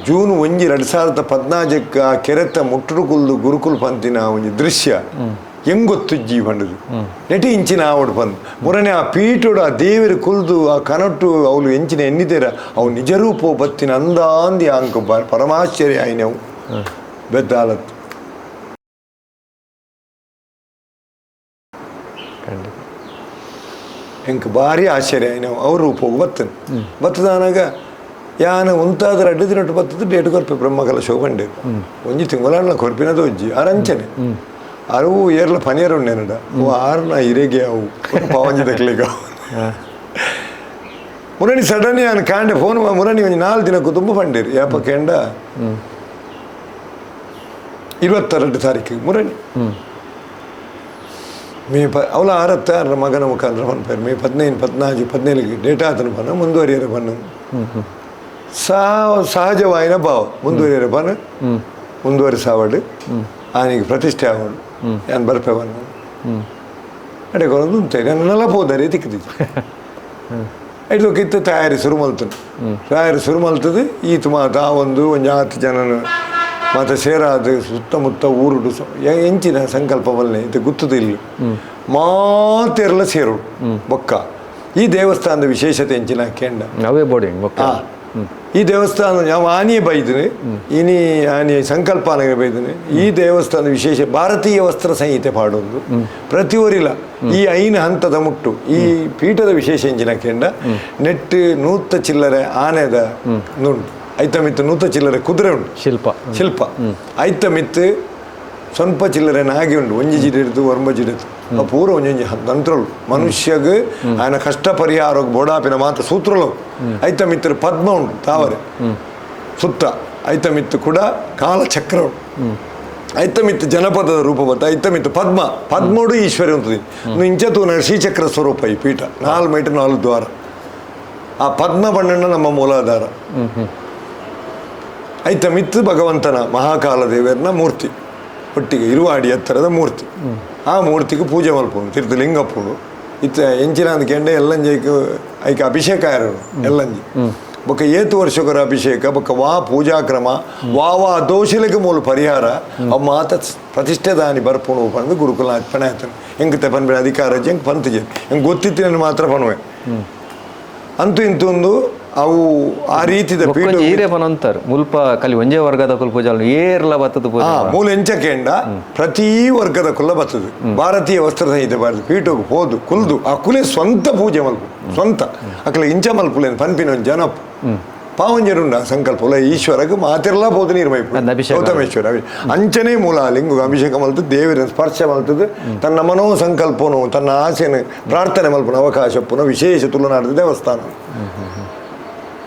June 1 2014 ಆ ಕೆರೆತ ಮುಟ್ಟುಡು ಕುಲ್ದು ಗುರುಕುಲ್ ಪಂತಿನ ಒಂಜಿ ದೃಶ್ಯ ಎಂಗೊತ್ತುಜ್ಜಿ ಪಂಡುದು ನೆಟಿ ಇಂಚಿನ ಆವಡು ಪಂದು ಮುರನೆ ಆ ಪೀಟೋಡು ಆ ದೇವರು ಕುಲ್ದು ಆ ಕನಟ್ಟು ಅವಳು ಎಂಚಿನ ಎನ್ನಿದೇರ ಅವು ನಿಜರೂಪೋ ಬತ್ತಿನ ಅಂದಾಂದಿ ಅಂಕ ಪರಮಾಶ್ಚರ್ಯ ಆಯ್ನವು ಬೆದ್ದಾಲತ್ತು. ಖಂಡಿತ. ಎಂಕ್ ಭಾರಿ ಆಶ್ಚರ್ಯ ಆಯ್ನವು ಅವ್ರ ರೂಪೋಗು ಬತ್ತನು ಬತ್ತದಾನಾಗ ಯಾನ ಉಂತಾದ ರಡ್ಡು ದಿನಟ್ಟು ಬತ್ತದ ಡೇಟ್ ಕೊರ್ಪೆ ಬ್ರಹ್ಮಕಲಶೋ ಪಂಡೆ ಒಂಜಿ ತಿಂಗಳಾಂಡ್ಲ ಕೊರ್ಪಿನದ ಒಂಜಿ ಅರಂಚನೆ ಅರವು ಏರ್ಲ ಪನಿಯರ್ ಉಂಡೇನಡ ಅವು ಆರ್ನ ಇರೆಗೆ ಅವು ಪಾವಂಜಿ ದಕ್ಲಿಗ ಮುರಣಿ ಸಡನ್ ಯಾನ್ ಕಾಂಡೆ ಫೋನ್ ಮುರಣಿ ಒಂಜಿ 4 ದಿನಕ್ಕೂ ತುಂಬ ಪಂಡೇರು ಯಾಪ ಕೇಂಡ 22 ತಾರೀಕು ಮುರಣಿ ಮೇ ಅವಳ ಆರತ್ತ ಅರ ಮಗನ ಮುಖಾಂತರ ಪನ್ಪೇರು ಮೇ 15 14 17 ಡೇಟ್ ಆತನ ಪನ್ನ ಮುಂದುವರಿಯರ ಪನ್ನ ಸಹಜವಾಯಿನ ಭಾವ ಮುಂದುವರಿಯರ ಪನ್ನ ಮುಂದುವರಿಸಾವಡು ಆನಿಗೆ ಪ್ರತಿಷ್ಠೆ ಆವಡು ನಾನು ಬರ್ಪೆ ಬನ್ನ ಅಡೆ ಕೊರೊಂದು ಉಂಟೆ ನನ್ನೆಲ್ಲ ಪೋದರೆ ತಿಕ್ಕಿದ್ದು ಐದು ತಯಾರಿ ಶುರು ಮಲ್ತನು ತಯಾರಿ ಶುರು ಮಲ್ತದೆ ಈತ ಮಾತ ಆ ಒಂದು ಒಂಜಿ ಆತು ಜನನು ಮಾತ ಸೇರಾದ ಸುತ್ತಮುತ್ತ ಊರುಡು ಎಂಚಿನ ಸಂಕಲ್ಪ ಬಲ್ಲೆ ಇದು ಗುತ್ತದ ಇಲ್ಲ ಮಾತೆರ್ಲ ಸೇರುಡು ಬೊಕ್ಕ ಈ ದೇವಸ್ಥಾನದ ವಿಶೇಷತೆ ಎಂಚಿನ ಕೇಂಡ ಅವೇ ಬೋರ್ಡಿಂಗ್ ಬೊಕ್ಕ ಈ ದೇವಸ್ಥಾನ ಯಾವ ಆನಿಯೇ ಬೈದನೆ ಇನಿ ಆನಿ ಸಂಕಲ್ಪ ಬೈದನೆ ಈ ದೇವಸ್ಥಾನದ ವಿಶೇಷ ಭಾರತೀಯ ವಸ್ತ್ರ ಸಂಹಿತೆ ಪಾಡೊಂದು ಪ್ರತಿಯೊರಿಲ ಈ ಐನ ಹಂತದ ಮುಟ್ಟು ಈ ಪೀಠದ ವಿಶೇಷ ಎಂಜಿನ ಕೇಂಡ ನೆಟ್ ನೂತ ಚಿಲ್ಲರೆ ಆನೆದ ನುಂಡು ಐತ ಮಿತ್ತು ನೂತ ಚಿಲ್ಲರೆ ಕುದುರೆ ಉಂಟು ಶಿಲ್ಪ ಶಿಲ್ಪ ಐತ ಮಿತ್ತು ಸ್ವಲ್ಪ ಚಿಲ್ಲರೆ ನಾಗಿ ಉಂಟು ಒಂಜಿ ಜಿಡಿರ್ದು ಒರ್ಂಬ ಜಿಡಿರ್ದು ಆ ಪೂರ ಒಂಜೊಂಜಿ ತಂತ್ರಲು ಮನುಷ್ಯಗ್ ಆಯನ ಕಷ್ಟ ಪರಿಹಾರ ಬೋಡಾಪಿನ ಮಾತ್ರ ಸೂತ್ರಲು ಐತ ಮಿತ್ರ ಪದ್ಮ ಉಂಟು ತಾವರೆ ಸುತ್ತ ಐತ ಮಿತ್ತು ಕೂಡ ಕಾಲಚಕ್ರ ಉಂಟು ಐತ ಮಿತ್ತು ಜನಪದದ ರೂಪ ಬತ್ತ ಐತ ಮಿತ್ತು ಪದ್ಮ ಪದ್ಮೋಡು ಈಶ್ವರ ಉಂಟು ಇಂಚ ತೂನ ಶ್ರೀಚಕ್ರ ಸ್ವರೂಪ ಈ ಪೀಠ 4 ಮೀಟರ್ 4 ದ್ವಾರ ಆ ಪದ್ಮ ಬಣ್ಣನ ನಮ್ಮ ಮೂಲಾಧಾರ ಐತ ಮಿತ್ತು ಭಗವಂತನ ಮಹಾಕಾಲ ದೇವರನ ಮೂರ್ತಿ ಒಟ್ಟಿಗೆ ಇರುವಾಡಿ ಎತ್ತರದ ಮೂರ್ತಿ ಆ ಮೂರ್ತಿಗೆ ಪೂಜೆ ಮಲ್ಪುನು ತಿರ್ತು ಲಿಂಗಪ್ಪುನು ಇತ್ತ ಎಂಚಿನ ಕೆಂಡೆ ಎಲ್ಲಂಜೈಕ್ ಐಕ ಅಭಿಷೇಕ ಆಯರು ಎಲ್ಲಂಜಿ ಬೊಕ್ಕ ಏತು ವರ್ಷಕರ ಅಭಿಷೇಕ ಬೊಕ್ಕ ವಾ ಪೂಜಾ ಕ್ರಮ ವಾ ವಾ ದೋಷಿಲಿಗೆ ಮೂಲ ಪರಿಹಾರ ಅವು ಮಾತ ಪ್ರತಿಷ್ಠೆ ದಾನಿ ಬರ್ಪುಣು ಪಂದು ಗುರುಕುಲ ಅರ್ಪಣೆ ಆಯ್ತಾನೆ ಎಂಕ್ ಪನ್ಪಿನ ಅಧಿಕಾರ ಎಂಕ್ ಪಂತಿಜೆ ಎಂಕ್ ಗೊತ್ತಿತ್ತಿನ ಮಾತ್ರ ಪಣುವೆ ಅಂತೂ ಇಂತೂ ಒಂದು ಅವು ಆ ರೀತಿದ ಪೀಠ ಈರೆ ಪನಂತಾರು ಮುಲ್ಪ ಕಲಿ ಒಂಜೇ ವರ್ಗದ ಕುಲ್ ಪೂಜೆ ಏರ್ಲ ಬತ್ತದ ಪೂಜೆ ಮೂಲ ಎಂಚಕೇಂಡ ಪ್ರತಿ ವರ್ಗದ ಕುಲ್ಲ ಬತ್ತದು ಭಾರತೀಯ ವಸ್ತ್ರ ಸಂಹಿತೆ ಭಾರತ ಪೀಠಕ್ಕೆ ಹೋದು ಕುಲ್ದು ಆ ಕುಲೆ ಸ್ವಂತ ಪೂಜೆ ಮಲ್ಪು ಸ್ವಂತ ಅಕಲೆ ಇಂಚ ಮಲ್ಪುಲೇನು ಪನ್ಪಿನ ಒಂಜಿ ಜನಪ್ಪು ಪಾವಂಜರುಂಡ ಸಂಕಲ್ಪ ಉಲ್ಲ ಈಶ್ವರಗ್ ಮಾತಿರ್ಲ ಪೋದು ನೀರು ಮೈಪು ಗೌತಮೇಶ್ವರ ಅಂಚನೆ ಮೂಲ ಲಿಂಗು ಅಭಿಷೇಕ ಮಲ್ತು ದೇವರ ಸ್ಪರ್ಶ ಮಲ್ತದು ತನ್ನ ಮನೋ ಸಂಕಲ್ಪನು ತನ್ನ ಆಸೆನು ಪ್ರಾರ್ಥನೆ ಮಲ್ಪನ ಅವಕಾಶ ಪುನಃ ವಿಶೇಷ ತುಳುನಾಡದ ದೇವಸ್ಥಾನ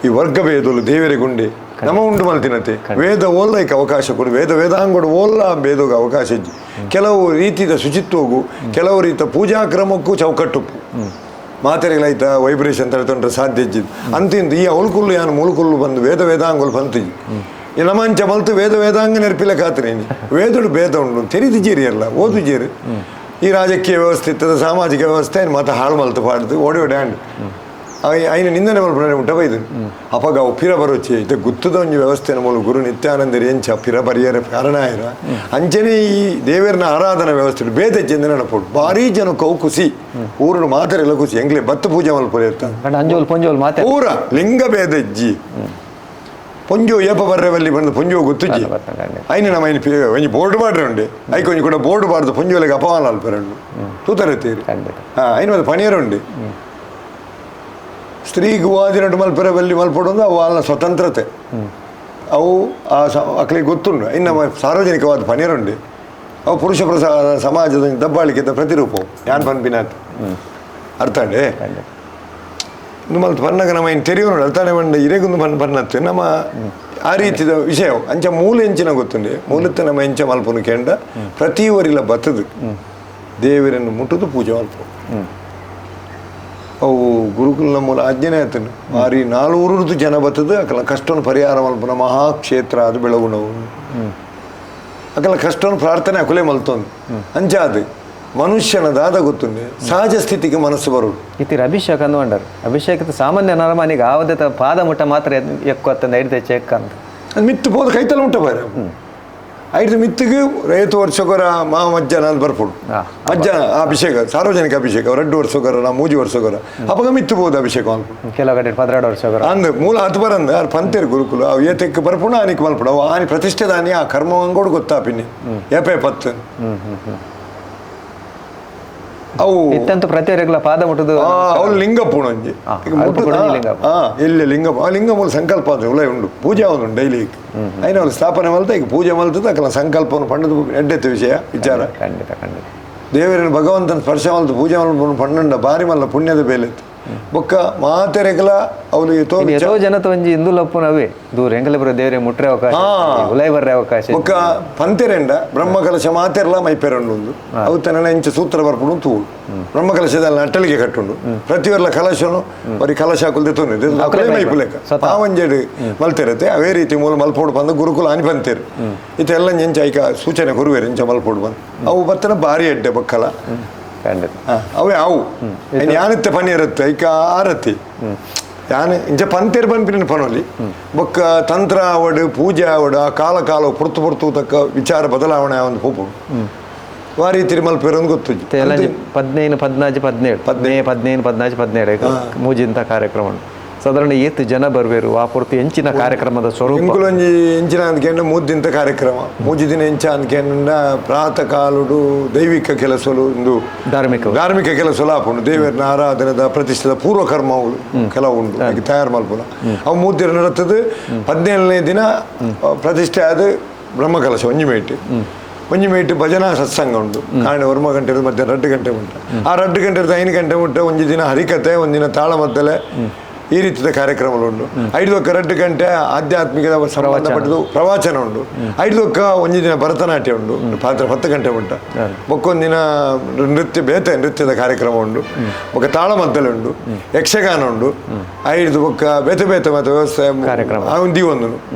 ಈ ವರ್ಗ ಭೇದಲು ದೇವರಿಗುಂಡೆ ನಮ ಉಂಡು ಮಲ್ತಿನತೆ ವೇದ ಓಲ್ಲೈಕ್ ಅವಕಾಶ ಕೊಡು ವೇದ ವೇದಾಂಗಡು ಓಲ್ಲ ಭೇದೋಗ ಅವಕಾಶ ಇಜ್ಜಿ ಕೆಲವು ರೀತಿಯ ಶುಚಿತ್ವಗು ಕೆಲವು ರೀತಿಯ ಪೂಜಾ ಕ್ರಮಕ್ಕೂ ಚೌಕಟ್ಟುಪ್ಪು ಮಾತೆರೆಗಳೈತ ವೈಬ್ರೇಷನ್ ತಡೆತೊಂಡ್ರೆ ಸಾಧ್ಯ ಇಜ್ಜಿದ್ದು ಅಂತಿಂದು ಈ ಅವಳ್ಕುಲ್ಲು ಯಾನು ಮುಳುಕುಲ್ಲು ಬಂದು ವೇದ ವೇದಾಂಗುಲು ಬಂತಿಜ್ಜಿ ಈ ನಮಂಚ ಮಲ್ತು ವೇದ ವೇದಾಂಗ ನೆನಪಿಲ್ಲ ಕಾತ್ರಿ ವೇದಡು ಭೇದ ಉಂಡು ತೆರಿದು ಜೀರಿ ಅಲ್ಲ ಓದು ಜೀರಿ ಈ ರಾಜಕೀಯ ವ್ಯವಸ್ಥೆ ಇತ್ತದ ಸಾಮಾಜಿಕ ವ್ಯವಸ್ಥೆ ಮಾತ ಹಾಳು ಮಲ್ತು ಪಾಡ್ದು ಓಡಿ ಓಡಿ ಆಂಡ್ ಐನ ನಿಂದನೆ ಮಲ್ಪುನ ಮುಟ್ಟ ಬೈದು ಅಪಗ ಅವು ಪಿರ ಬರೋಚಿ ಇತ್ತೆ ಗುತ್ತದ ಒಂಜಿ ವ್ಯವಸ್ಥೆನ ಮೂಲ ಗುರು ನಿತ್ಯಾನಂದರ್ ಎಂಚ ಪಿರ ಬರಿಯರ ಕಾರಣ ಆಯ್ರ ಅಂಚನೆ ಈ ದೇವರನ ಆರಾಧನಾ ವ್ಯವಸ್ಥೆ ಬೇತೆ ಚೆಂದ ನಡಪೋಡು ಭಾರಿ ಜನಕ್ಕೆ ಅವು ಖುಷಿ ಊರು ಮಾತೆರೆಲ್ಲ ಖುಷಿ ಎಂಗ್ಲೆ ಬತ್ತು ಪೂಜೆ ಮಲ್ಪುರ ಇರ್ತಾನೆ ಅಂಜೋಲ್ ಪೊಂಜೋಲ್ ಮಾತೆ ಪೂರ ಲಿಂಗ ಭೇದ ಇಜ್ಜಿ ಪೊಂಜೋ ಏಪ ಬರ್ರೆ ಬಲ್ಲಿ ಬಂದು ಪೊಂಜೋ ಗೊತ್ತುಜ್ಜಿ ಐನ ನಮ್ಮ ಐನ ಒಂಜಿ ಬೋರ್ಡ್ ಮಾಡ್ರೆ ಉಂಡೆ ಐಕ್ ಒಂಜಿ ಕೂಡ ಬೋರ್ಡ್ ಬಾರ್ದು ಪೊಂಜೋಲೆಗೆ ಅಪಮಾನ ಅಲ್ಪರಂಡು ತೂತಾರೆ ತೀರಿ ಐನ ಒಂದು ಪನಿಯರ್ ಉಂಡೆ ಸ್ತ್ರೀಗೆ ವಾದಿನಟ್ಟು ಮಲ್ಪೆರೆ ಬಲ್ಲಿ ಮಲ್ಪಡೊಂದು ಅವು ಅಲ್ಲ ಸ್ವತಂತ್ರತೆ ಅವು ಆ ಅಕ್ಲಿಗೆ ಗೊತ್ತುಂಡು ಇನ್ನು ನಮ್ಮ ಸಾರ್ವಜನಿಕವಾದ ಪನಿಯರುಂಡೆ ಅವು ಪುರುಷ ಪ್ರಸಾದ ಸಮಾಜದ ದಬ್ಬಾಳಿಕೆ ಪ್ರತಿರೂಪವು ಯಾನ್ ಪನ್ಪಿನಾತ್ ಅರ್ಥ ಅಂಡೆ ಮಲ್ತು ಪನ್ನಗ ನಮ್ಮ ಇನ್ನು ತೆರೆಯೋನು ಅಲ್ತಾನೆ ಬಂಡ ಇರೆಗುಂದು ಪನ್ ಪನ್ನತ್ತು ನಮ್ಮ ಆ ರೀತಿದ ವಿಷಯ ಅಂಚ ಮೂಲ ಎಂಚಿನ ಗೊತ್ತುಂಡೆ ಮೂಲತ್ತ ನಮ್ಮ ಎಂಚ ಮಲ್ಪುನು ಕೇಂಡ ಪ್ರತಿ ಊರಿಲ ಬತ್ತದು ದೇವರನ್ನು ಮುಟ್ಟುದು ಪೂಜೆ ಮಲ್ಪು ಅವು ಗುರುಕುಲನ ಮೂಲ ಆಜ್ಞೆನೇ ಆತನು ಮಾರಿ ನಾಲ್ವೂರುದು ಜನ ಬತ್ತದು ಅಕಲ ಕಷ್ಟವನ್ನು ಪರಿಹಾರ ಮಲ್ಪುನ ಮಹಾಕ್ಷೇತ್ರ ಅದು ಬೆಳಗುಣವು ಅಕಲ ಕಷ್ಟವನ್ನು ಪ್ರಾರ್ಥನೆ ಅಕುಲೇ ಮಲ್ತೊಂದು ಅಂಚ ಅದು ಮನುಷ್ಯನ ದಾದ ಗೊತ್ತುಂಡೆ ಸಹಜ ಸ್ಥಿತಿಗೆ ಮನಸ್ಸು ಬರುವುದು ಇತ್ತಿರ ಅಭಿಷೇಕ ಅಂದು ಮಂಡರು ಅಭಿಷೇಕ ಸಾಮಾನ್ಯ ನರಮಾನಿಗೆ ಆವದೆ ಪಾದ ಮುಟ್ಟ ಮಾತ್ರ ఎక్కువ ಹಿಡಿದೆ ಚೆಕ್ ಅಂತ ಮಿತ್ತು ಪೋದು ಕೈತಲ ಉಂಟ ಬಾರ ಐದು ಮಿತ್ತಿಗೆ ರೈತ ವರ್ಷಗೊರ ಮಾ ಮಜ್ಜನ ಅಂತ ಬರ್ಪುಡು ಮಜ್ಜನ ಅಭಿಷೇಕ ಸಾರ್ವಜನಿಕ ಅಭಿಷೇಕ 2 ವರ್ಷಗೊರ ನಾ 3 ವರ್ಷಗೊರ ಅಪಗ ಮಿತ್ತು ಬೋದು ಅಭಿಷೇಕ ಅನ್ಪು ಕೆಲವು ಕಡೆ 12 ವರ್ಷಗೊರ ಅಂದ್ ಮೂಲ ಹತ್ತು ಬರಂದ ಆರ್ ಪಂತೇರು ಗುರುಕುಲು ಅವು ಏತಕ್ಕೆ ಬರ್ಪುಣ ಆನಿಕ್ ಮಲ್ಪುಡು ಅವು ಆನಿ ಪ್ರತಿಷ್ಠೆದಾನಿ ಆ ಕರ್ಮವಂಗೋಡು ಗೊತ್ತಾಪಿನಿ ಏಪೇ ಪತ್ತು ಅವು ಇತ್ತಂತೂ ಪ್ರತಿಯೊರಿಗಳ ಪಾದ ಮುಟ್ಟುದು ಅವ್ರು ಲಿಂಗಪ್ಪುಣ ಒಂಜಿ ಇಲ್ಲಿ ಲಿಂಗಪ್ಪ ಆ ಲಿಂಗ ಮೂಲ ಸಂಕಲ್ಪ ಅಂದ್ರೆ ಉಲೈ ಉಂಡು ಪೂಜೆ ಉಂಡು ಡೈಲಿ అయిన వాళ్ళు ಸ್ಥಾಪನೆ ಮಲ್ತ ಈಗ ಪೂಜೆ ಮಲ್ತದ ಅಕಲ ಸಂಕಲ್ಪವನ್ನು ಪಂಡದ ಎಡ್ಡೆತ್ತ ವಿಷಯ ವಿಚಾರ. ಖಂಡಿತ ಖಂಡಿತ ದೇವರನ್ನು ಭಗವಂತನ ಸ್ಪರ್ಶ ಮಲ್ತು ಪೂಜೆ ಮಲ್ಪನು ಪಣ್ಣಂಡ ಬಾರಿ ಮಲ್ಲ ಪುಣ್ಯದ ಬೇಲೆತ್ತು ಬೊಕ್ಕ ಮಾತೆರೆಗಲ ಅವನು ಎತೋ ಜನತ ಒಂಜಿ ಇಂದುಲಪ್ಪುನವೇ ದೂರ ಎಂಕಲೆ ಬರೋ ದೇವರೇ ಮುಟ್ರೆ ಅವಕಾಶ ಉಲೈ ಬರ್ರೆ ಅವಕಾಶ ಬೊಕ್ಕ ಪಂತೆರೆಂಡ ಬ್ರಹ್ಮಕಲಶ ಮಾತೆರ್ಲ ಮೈಪೆರಂಡು ಒಂದು ಅವು ತನ್ನ ಇಂಚ ಸೂತ್ರ ಬರ್ಪುಡು ತೂಳು ಬ್ರಹ್ಮಕಲಶದಲ್ಲಿ ಅಟ್ಟಲಿಗೆ ಕಟ್ಟುಂಡು ಪ್ರತಿಯೊರ್ಲ ಕಲಶನು ಬರೀ ಕಲಶ ಕುಲ್ದೆ ತೊಂದರೆ ಅಕಲೇ ಮೈಪುಲೆಕ ಪಾವಂಜೆಡು ಮಲ್ತಿರತ್ತೆ ಅವೇ ರೀತಿ ಮೂಲ ಮಲ್ಪೋಡು ಬಂದು ಗುರುಕುಲ ಅನಿ ಪಂತೇರು ಇದೆಲ್ಲ ಎಂಚ ಐಕ ಸೂಚನೆ ಕೊರುವೇರು ಇಂಚ ಮಲ್ಪೋಡು ಬಂದು ಅವು ಬತ್ತನ ಭಾರಿ ಎಡ್ಡೆ ಬೊಕ್ಕಲ ಅವೇ ಅವು ಯಾನತ್ತೆ ಪನಿ ಇರುತ್ತೆ ಐಕ ಆರತಿ ಯಾನ್ ಇಂಚ ಪಂತೇರು ಪನ್ಪಿನ ಪನೊಲಿ ಬೊಕ್ಕ ತಂತ್ರ ಆವಡು ಪೂಜೆ ಆವಡು ಆ ಕಾಲ ಕಾಲ ಪುರ್ತು ಪುರ್ತು ತಕ್ಕ ವಿಚಾರ ಬದಲಾವಣೆ ಒಂದು ಪೋಪು ವಾರಿ ತಿರುಮಲ್ ಪೇರೊಂದು ಗೊತ್ತು 15 14 17 15 14 17 ಮೂಜಿಂತ ಕಾರ್ಯಕ್ರಮ ಸಾಧಾರಣ ಏತು ಜನ ಬರಬೇರು ಆ ಪೂರ್ತಿ ಎಂಚಿನ ಕಾರ್ಯಕ್ರಮದ ಸ್ವರೂಪ ಎಂಕುಲೊಂಜಿ ಎಂಚಿನ ಅಂದ್ಕೊಂಡು ಮೂದಿಂತ ಕಾರ್ಯಕ್ರಮ ಮೂಜಿ ದಿನ ಎಂಚ ಅಂದ್ಕೊಂಡ ಪ್ರಾತಃ ಕಾಲುಡು ದೈವಿಕ ಕೆಲಸಲು ಒಂದು ಧಾರ್ಮಿಕ ಕೆಲಸಲು ಆಪುಂಡು ದೇವರನ್ನ ಆರಾಧನೆದ ಪ್ರತಿಷ್ಠೆದ ಪೂರ್ವಕರ್ಮಗಳು ಕೆಲವು ಉಂಡು ಅದಕ್ಕೆ ತಯಾರು ಮಲ್ಪುನ ಅವು ಮೂರು ದಿನ ನಡತದೆ 17ನೇ ದಿನ ಪ್ರತಿಷ್ಠೆ ಆದ ಬ್ರಹ್ಮಕಲಶ ಒಂಜಿ ಮೇಟ್ ಒಂಜಿ ಮೇಟ್ ಭಜನಾ ಸತ್ಸಂಗ ಉಂಟು ಕಾರಣ 1 ಗಂಟೆ ಮಧ್ಯಾಹ್ನ 2 ಗಂಟೆ ಉಂಟು ಆ 2 ಗಂಟೆ 5 ಗಂಟೆ ಉಂಟು ಒಂಜಿ ದಿನ ಹರಿಕತೆ ಒಂದಿನ ತಾಳಮದ್ದಲೆ ಈ ರೀತಿಯ ಕಾರ್ಯಕ್ರಮಗಳು ಉಂಟು 5 2 ಗಂಟೆ ಆಧ್ಯಾತ್ಮಿಕ ಸಂಬಂಧಪಟ್ಟದ್ದು ಪ್ರವಚನ ಉಂಟು 5 ಒಂಜಿ ದಿನ ಭರತನಾಟ್ಯ ಉಂಟು ಪಾತ್ರ 10 ಗಂಟೆ ಉಂಟು ಬೊಕ್ಕೊಂದಿನ ನೃತ್ಯ ಬೇತೆ ನೃತ್ಯದ ಕಾರ್ಯಕ್ರಮ ಉಂಟು ಬೊಕ್ಕ ತಾಳಮದ್ದಲೆ ಉಂಟು ಯಕ್ಷಗಾನ ಉಂಟು 5 ಬೊಕ್ಕ ಬೇತೆ ಬೇತೆ ಮತ್ತು ವ್ಯವಸ್ಥೆ ಕಾರ್ಯಕ್ರಮ ಒಂದು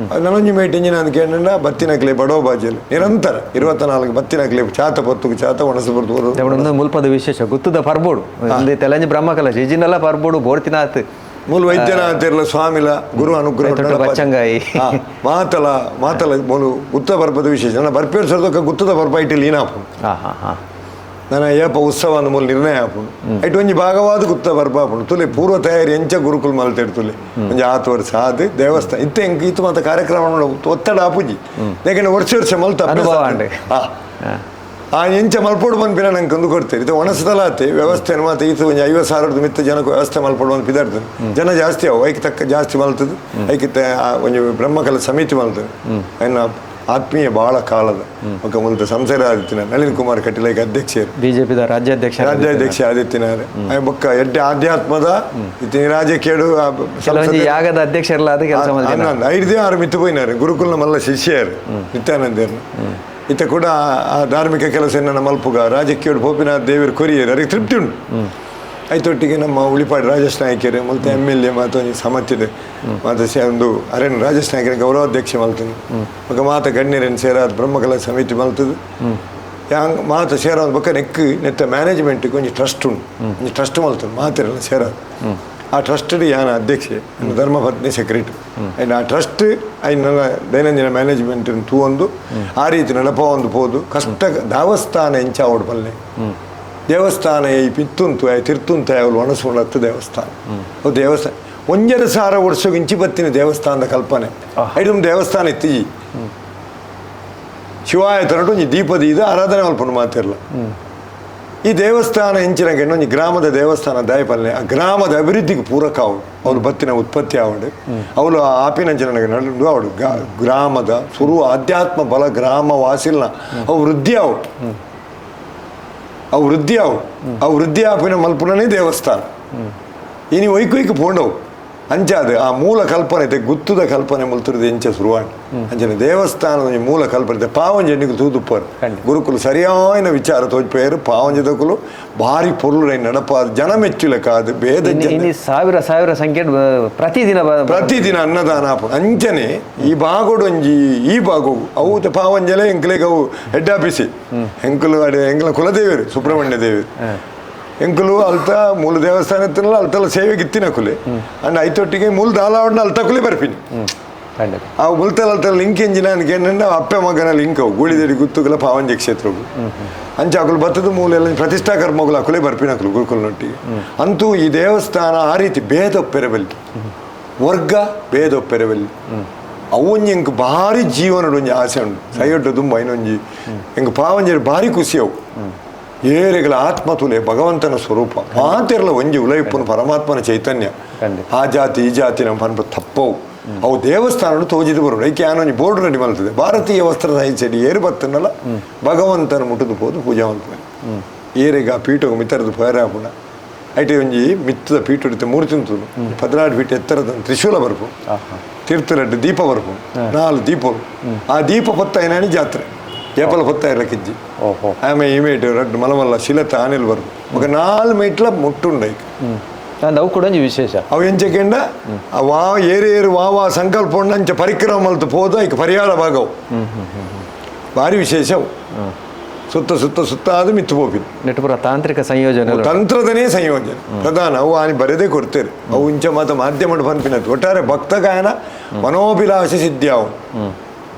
ನನೊಂಜಿ ಮೇಟ್ ಇಂಜಿನ ಅಂತ ಕೇಳಿದ ಬತ್ತಿನಕ್ಲೆ ಬಡೋ ಬಾಜಿಯಲ್ಲಿ ನಿರಂತರ 24 ಬತ್ತಿನಕ್ಲೆ ಚಾತ ಪೊತ್ತುಕು ಚಾತ ಒಣಸು ಪೊರ್ತು ಮುಲ್ಪದ ವಿಶೇಷ ಗುತ್ತದ ಪರ್ಬೋಡು ತೆಲಂಜಿ ಬ್ರಹ್ಮಕಲಶ ಇಜಿನೆಲ್ಲ ಪರ್ಬೋಡು ಬೋರ್ತಿನಾತ್ ಮೂಲ ವೈದ್ಯನಾಥಿರ್ಲ ಸ್ವಾಮಿಲ ಗುರು ಅನುಗ್ರಹ ಬಚ್ಚಂಗಾಯಿ ಮಾತಲ ಮಾತಲ ಮೂಲು ಗುತ್ತ ಬರ್ಪದ ವಿಶೇಷ ನನ್ನ ಬರ್ಪೇರ್ ಸರ್ದಕ್ಕ ಗುತ್ತದ ಬರ್ಪ ಇಟ್ಟು ಲೀನಾಪು ನನ್ನ ಏಪ ಉತ್ಸವ ಅಂದ ಮೂಲ ನಿರ್ಣಯ ಆಪುಂಡು ಇಟ್ಟು ಒಂಜಿ ಭಾಗವಾದ ಗುತ್ತ ಬರ್ಪ ಆಪುಂಡು ತುಲೆ ಪೂರ್ವ ತಯಾರಿ ಎಂಚ ಗುರುಕುಲ್ ಮಲ್ತಿಡ್ತುಲೆ ಒಂಜಿ ಆತು ವರ್ಷ ಆದ್ ದೇವಸ್ಥಾನ ಇತ್ತೆ ಎಂಕ್ ಇತ್ತು ಮಾತ ಕಾರ್ಯಕ್ರಮ ಒತ್ತಡ ಆಪುಜಿ ಯಾಕೆಂದ್ರೆ ವರ್ಷ ವರ್ಷ ಮಲ್ತ ಆ ಎಂಚ ಮಲ್ಪೋಡು ಬಂದ್ಪಿನ ನಂಗೆ ಕಂದು ಕೊಡ್ತೀರಿ ಇದು ಒಣಸದಲ್ಲ ಆತಿ ವ್ಯವಸ್ಥೆ ಮಾತ್ರ ಈತ ಒಂಜಿ 50,000 ಮಿತ್ತ ಜನಕ್ಕೆ ವ್ಯವಸ್ಥೆ ಮಲ್ಪೋಡು ಬಂದು ಪಿದಾಡ್ತದೆ ಜನ ಜಾಸ್ತಿ ಅವು ಐಕ್ ತಕ್ಕ ಜಾಸ್ತಿ ಮಲ್ತದೆ ಐಕ್ ಒಂಜಿ ಬ್ರಹ್ಮಕಲ ಸಮಿತಿ ಮಲ್ತದೆ ಅನ್ನ ಆತ್ಮೀಯ ಬಹಳ ಕಾಲದ ఒక ಮುಲ್ತ ಸಂಸದ ಆದಿತ್ಯನ ನಳಿನ್ ಕುಮಾರ್ ಕಟೀಲ್ ಅಧ್ಯಕ್ಷರು ಬಿಜೆಪಿದ ರಾಜ್ಯಾಧ್ಯಕ್ಷ ಆದಿತ್ಯನಾರೆ ಬೊಕ್ಕ ಎಡ್ಡೆ ಆಧ್ಯಾತ್ಮದ ರಾಜಕೀಯ ಯಾಗದ ಅಧ್ಯಕ್ಷರಲ್ಲ 5 6 ಮಿತ್ತು ಪೋಯಿನಾರು ಗುರುಕುಲ್ನ ಮಲ್ಲ ಶಿಷ್ಯರು ನಿತ್ಯಾನಂದೇರ್ನ ಇತ್ತ ಕೂಡ ಆ ಧಾರ್ಮಿಕ ಕೆಲಸ ನನ್ನ ಮಲ್ಪುಗ ರಾಜಕೀಯ ಪೋಪಿನ ದೇವರು ಕೊರಿಯರು ಅದಕ್ಕೆ ತೃಪ್ತಿ ಉಂಟು ಐತೊಟ್ಟಿಗೆ ನಮ್ಮ ಉಳಿಪಾಡಿ ರಾಜೇಶ್ ನಾಯ್ಕರು ಮತ್ತು MLA ಮಾತು ಒಂಜಿ ಸಮತ್ಯದ ಮಾತ ಒಂದು ಅರೇನು ರಾಜೇಶ್ ನಾಯ್ಕರ ಗೌರವಾಧ್ಯಕ್ಷ ಮಲ್ತನು ಬೊಕ ಮಾತ ಗಣ್ಯರನ್ನು ಸೇರಾದ ಬ್ರಹ್ಮಕಲಾ ಸಮಿತಿ ಮಲ್ತದು ಯಾಂಗ್ ಮಾತ ಸೇರಾದ ಬೊಕ ನೆಕ್ ನೆತ್ತ ಮ್ಯಾನೇಜ್ಮೆಂಟ್ ಒಂಜಿ ಟ್ರಸ್ಟ್ ಉಂಟು ಒಂಜಿ ಟ್ರಸ್ಟ್ ಮಲ್ತನು ಮಾತೆರೆಲ್ಲ ಸೇರಾದ ಆ ಟ್ರಸ್ಟ್ ಯಾನ ಅಧ್ಯಕ್ಷೆ ಧರ್ಮಪತ್ನಿ ಸೆಕ್ರೆಟರಿ ಆ್ಯಂಡ್ ಆ ಟ್ರಸ್ಟ್ ಐನ ನನ್ನ ದೈನಂದಿನ ಮ್ಯಾನೇಜ್ಮೆಂಟ್ ತೂವೊಂದು ಆ ರೀತಿ ನಡಪವೊಂದು ಪೋದು ಕಷ್ಟ ದೇವಸ್ಥಾನ ಎಂಚ ಆವಡ್ ಪಲ್ಲೆ ದೇವಸ್ಥಾನ ಈ ಪಿತ್ತುಂತು ಆಯ್ ತಿರ್ತುಂತು ಅವಳು ಒಣಸುಂಡತ್ತು ದೇವಸ್ಥಾನ ಅವು ದೇವಸ್ಥಾನ 1,500 ವರ್ಷಕ್ಕೆ ಇಂಚಿ ಬತ್ತಿನ ದೇವಸ್ಥಾನದ ಕಲ್ಪನೆ ಐದು ದೇವಸ್ಥಾನ ಇತ್ತು ಈ ಶಿವಾಯ ತರಟು ಒಂಜಿ ದೀಪದ ಇದು ಆರಾಧನೆ ಮಲ್ಪುಂಡು ಮಾತಿರಲ್ಲ ಈ ದೇವಸ್ಥಾನ ಎಂಚಿನ ಒಂಜಿ ಗ್ರಾಮದ ದೇವಸ್ಥಾನ ದಾಯಪಲ್ಲೆ ಆ ಗ್ರಾಮದ ಅಭಿವೃದ್ಧಿಗೆ ಪೂರಕ ಅವಳು ಅವಳು ಬತ್ತಿನ ಉತ್ಪತ್ತಿ ಆವಡು ಅವಳು ಆಪಿನಂಚಿನ ನಡು ಅವಳು ಗ್ರಾಮದ ಸುರು ಆಧ್ಯಾತ್ಮ ಬಲ ಗ್ರಾಮ ವಾಸಿಲ್ನ ಅವು ವೃದ್ಧಿ ಅವು ಅವು ವೃದ್ಧಿ ಅವು ಆ ವೃದ್ಧಿ ಆಪಿನ ಮಲ್ಪುನನೇ ದೇವಸ್ಥಾನ ಇನಿ ಒಯ್ಕೊಯ್ಕ್ ಪೋಂಡವು ಅಂಚಾದ ಆ ಮೂಲ ಕಲ್ಪನೆ ಐತೆ ಗುತ್ತುದ ಕಲ್ಪನೆ ಮುಲ್ತುರದ ಎಂಚ ಶುರುವಾಂಡ್ ಅಂಚನೆ ದೇವಸ್ಥಾನದ ಮೂಲ ಕಲ್ಪನೆ ಪಾವಂಜೆ ಎಣ್ಣಿಗೆ ತೂದುಪ್ಪರು ಗುರುಕುಲು ಸರಿಯಾದ ವಿಚಾರ ತೋಜ್ಪೇರು ಪಾವಂಜದಕುಲು ಭಾರಿ ಪೊರ್ಲು ನಡಪಾದ ಜನ ಮೆಚ್ಚುಲೆಕಾದ ಭೇದ ಸಾವಿರ ಸಾವಿರ ಸಂಖ್ಯೆ ಪ್ರತಿದಿನ ಪ್ರತಿದಿನ ಅನ್ನದಾನ ಅಂಚನೆ ಈ ಭಾಗೋಡು ಒಂಜಿ ಈ ಭಾಗವು ಅವು ಪಾವಂಜಲೆ ಎಂಕ್ಲೆಗ್ ಅವು ಹೆಡ್ ಆಫೀಸಿ ಎಂಕುಲು ಅಡೆ ಎಂಕ್ಲ ಕುಲದೇವರು ಸುಬ್ರಹ್ಮಣ್ಯ ದೇವರು ಎಂಕುಲು ಅಲ್ತ ಮೂಲ ದೇವಸ್ಥಾನ ಇತ್ತಲ್ಲ ಅಲ್ತಲ್ಲ ಸೇವೆಗೆ ಇತ್ತಿನ ಕುಲೆ ಅಂಡ್ ಐತೊಟ್ಟಿಗೆ ಮೂಲ ದಾಲಾವಡ್ನ ಅಲ್ತ ಕುಲೆ ಬರ್ಪಿನಿ ಖಂಡಿತ. ಅವು ಮುಲ್ತಲಲ್ತ ಲಿಂಕ್ ಎಂಜಿನ ಕೇಂದ್ರ ಅಪ್ಪೆ ಮಗನ ಲಿಂಕ್ ಅವು ಗೂಳಿದಡಿ ಗುತ್ತುಗಳ ಪಾವಂಜೆ ಕ್ಷೇತ್ರವು ಅಂಚ ಅಕುಲು ಬತ್ತದ ಮೂಲೆ ಪ್ರತಿಷ್ಠಾ ಕರ್ಮಗಳು ಅಕುಲೇ ಬರ್ಪಿನಕುಲು ಗುರುಕುಲನೊಟ್ಟಿಗೆ. ಅಂತೂ ಈ ದೇವಸ್ಥಾನ ಆ ರೀತಿ ಭೇದ ಒಪ್ಪೆರಬಲ್ಲಿ, ವರ್ಗ ಭೇದ ಒಪ್ಪೆರಬಲ್ಲಿ. ಅವು ಒಂಜಿ ಎಂಕ್ ಭಾರಿ ಜೀವನಡ್ ಒಂಜಿ ಆಸೆ ಉಂಡು. ಸೈಯೊಟ್ಟು ತುಂಬ ಇನ್ನೊಂಜಿ ಎಂಕ್ ಪಾವಂಜೆರ್ ಭಾರಿ ಖುಷಿ ಅವು. ಏರೆಗಳ ಆತ್ಮ ತುಲೆ ಭಗವಂತನ ಸ್ವರೂಪ ಮಾತೆರ್ಲ ಒಂಜಿ ಉಲಯಿಪ್ಪುನು ಪರಮಾತ್ಮನ ಚೈತನ್ಯ. ಆ ಜಾತಿ ಈ ಜಾತಿ ನಮ್ಮ ಪನ್ಪ ತಪ್ಪವು. ಅವು ದೇವಸ್ಥಾನ ತೋಜಿದು ಬರೋಡು. ಐಕೆ ಆನೊಂಜಿ ಬೋರ್ಡ್ ರೆಡಿ ಮಲ್ತದೆ, ಭಾರತೀಯ ವಸ್ತ್ರ ಸಾಹಿತ್ಯ ಏರು ಬತ್ತನಲ್ಲ ಭಗವಂತನ ಮುಟ್ಟುದು ಪೋದು ಪೂಜೆ ಮಲ್ಪುವೆ. ಏರೆಗ ಆ ಪೀಠ ಮಿತ್ತರದು ಪೇರೆ ಆಪುಣ ಐಟೆ ಒಂಜಿ ಮಿತ್ತದ ಪೀಠ ಇರುತ್ತೆ ಮೂರ್ತಿ ಉಂಟು, 12 ಫೀಟ್ ಎತ್ತರದ ತ್ರಿಶೂಲ ಬರ್ಪು, ತೀರ್ಥರಡ್ಡು ದೀಪ ಬರ್ಪು, 4 ದೀಪಗಳು. ಆ ದೀಪ ಪೊತ್ತಾಯಿನಾನಿ ಜಾತ್ರೆ ಏಪಲ ಪೊತ್ತಾಯಿರ ಕಿಜ್ಜಿ. ಆಮೆ ಇಮೇಟ್ ರಡ್ಡು ಮಲಮಲ್ಲ ಶಿಲತ ಆನೆಲ್ ಬರ್ಪು ఒక 4 ಮೀಟ್ಲ ಮುಟ್ಟುಂಡೈಕ್. ಅವು ಕೂಡ ಒಂಜಿ ವಿಶೇಷ. ಅವು ಎಂಚಕೆಂಡ ವಾ ಏರು ಏರು ವಾ ವಾ ಸಂಕಲ್ಪ ಉಂಡು ಅಂಚ ಪರಿಕ್ರಮ ಮಲ್ತು ಪೋದ ಐಕ್ ಪರಿಹಾರ ಭಾಗವು ಭಾರಿ ವಿಶೇಷ ಅವು. ಸುತ್ತ ಸುತ್ತ ಸುತ್ತ ಅದು ಮಿತ್ತು ಪೋಪಿನ ನೆಟ್ಟುಪುರ ತಾಂತ್ರಿಕ ಸಂಯೋಜನೆ ತಂತ್ರದನೇ ಸಂಯೋಜನೆ ಪ್ರಧಾನ. ಅವು ಆನಿ ಬರೆದೇ ಕೊಡ್ತೇವೆ. ಅವು ಇಂಚ ಮಾತ ಮಾಧ್ಯಮ ಪನ್ಪಿನದ್ದು ಒಟ್ಟಾರೆ ಭಕ್ತಗಾಯನ ಮನೋಭಿಲಾಷೆ ಸಿದ್ಧಿಯಾವು.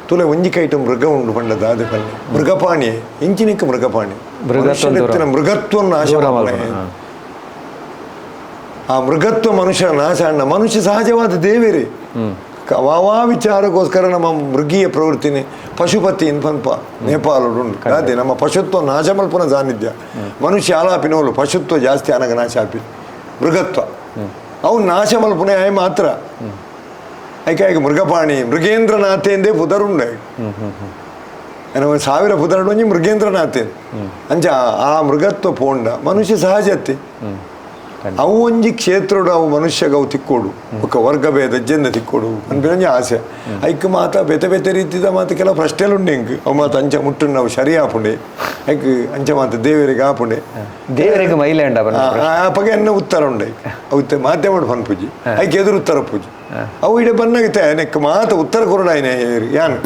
ತುಲೆ ಒಂಜಿ ಕೈಟ ಮೃಗ ಉಂಡು ಪಂಡ ದಾದೆ ಪಲ್ಲೆ ಮೃಗಪಾಣಿ ಇಂಚಿನಿಕ್ಕ ಮೃಗಪಾಣಿ ಮೃಗತ್ವ ದೂರ. ಮೃಗತ್ವ ನಾಶ ದೂರ ಮಲ್ಪುನೆ. ಮಲ್ಪುನೆ. ಆ ಮೃಗತ್ವ ಮನುಷ್ಯ ನಾಶ ಅಣ್ಣ ಮನುಷ್ಯ ಸಹಜವಾದ ದೇವೇರಿ. ವಾವಾ ವಿಚಾರಕ್ಕೋಸ್ಕರ ನಮ್ಮ ಮೃಗೀಯ ಪ್ರವೃತ್ತಿನಿ ಪಶುಪತಿ ಪನ್ಪ ನೇಪಾಳ ಉಂಡು. ಅದೇ ನಮ್ಮ ಪಶುತ್ವ ನಾಶ ಮಲ್ಪುನ ಸಾನ್ನಿಧ್ಯ. ಮನುಷ್ಯ ಆಲಾಪಿನೋಲು ಪಶುತ್ವ ಜಾಸ್ತಿ ಅನಗ ನಾಶ ಆಪಿ ಮೃಗತ್ವ ಅವು ನಾಶ ಮಲ್ಪುನೆ ಆಯ್ ಮಾತ್ರ. ಐಕೆ ಐಕೆ ಮೃಗಪಾಣಿ ಮೃಗೇಂದ್ರನಾಥೇಂದೇ ಪುದರುಂಡು. ಒಂದು 1000 ಪುದರುಂಡು ಒಂಜಿ ಮೃಗೇಂದ್ರನಾಥೇನ್ ಅಂಚ ಆ ಮೃಗತ್ವ ಪೋಂಡ ಮನುಷ್ಯ ಸಹಜತೆ. ಅವು ಒಂಜಿ ಕ್ಷೇತ್ರಡು ಅವು ಮನುಷ್ಯಗ ಅವು ತಿಕ್ಕೋಡು ఒక ವರ್ಗ ಭೇದ ಜೆಂದ ತಿಕ್ಕೋಡು ಅನ್ಪಿನ ಆಸೆ. ಐಕ್ ಮಾತ ಬೇತೆ ಬೇತೆ ರೀತಿದ ಮಾತ ಕೆಲವು ಪ್ರಶ್ನೆలు ಉಂಡು ಇಂಕ್. ಅವು ಮಾತ ಅಂಚ ಮುಟ್ಟುಂಡು ಅವು ಸರಿ ಆಪುಂಡೆ ಐಕ್ ಅಂಚ ಮಾತ ದೇವರಿಗೆ ಆಪುಂಡೆ ದೇವರಿಗೆ ಮೈಲೆ ಉಂಡ ಅಪಗ ಎನ್ನ ಉತ್ತರ ಉಂಡೆ ಅವು ಇತ್ತೆ ಮಾಧ್ಯಮ ಪನ್ಪುಜಿ ಐಕ್ ಎದುರು ಉತ್ತರ ಪೂಜಿ ಅವು ಇಡೆ ಬನ್ನಾಗಿತ್ತೆ ನೆಕ್ ಮಾತ ಉತ್ತರ ಕೊರಡಾಯಿನ ಯಾನ್.